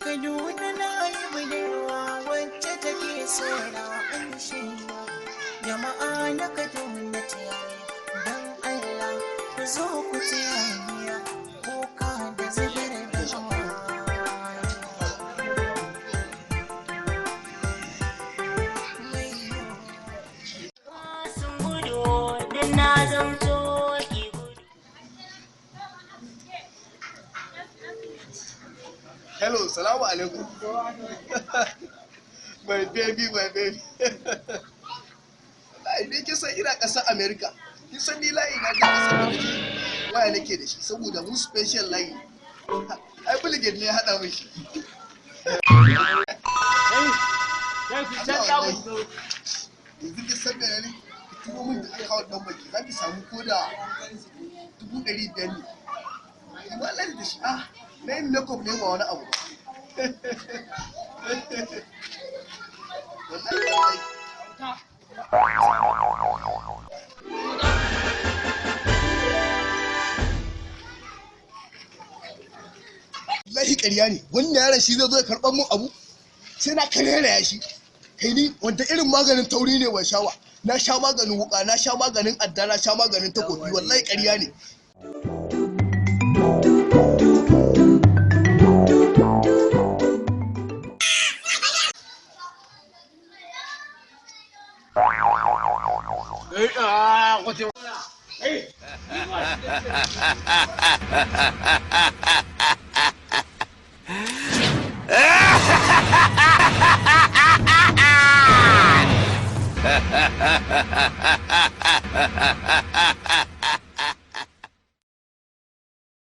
Kaduna na yi budurwa wacce take so na an shaida. Jama'a na Kaduna tiyani, don Allah ku zo ku tiyaniya kuka da zubar da hawaye. Sun gudu don na zamto ki gudu. Hello, salamu alaikum. My baby, my baby. Wallahi ni kin san ina ƙasar America. Kin san ni layi na ga ƙasar da nake waya nake da shi saboda mu special layi. Ai Bill ne ya haɗa min shi. Allah wallahi. Yanzu kin san mene ne? Ki turo min da account number ki za ki samu ko da 500,000 ne. Wallahi da shi ah na yin makeup ne ba wani abu ba. Wallahi wallahi. Wallahi ƙarya ne wannan yaron shi zai zo ya karɓar mun abu sai na karera shi. Kai ni wanda irin maganin tauri ne ban sha ba. Na sha maganin wuka, na sha maganin adda, na sha maganin takobi. Wallahi ƙarya ne.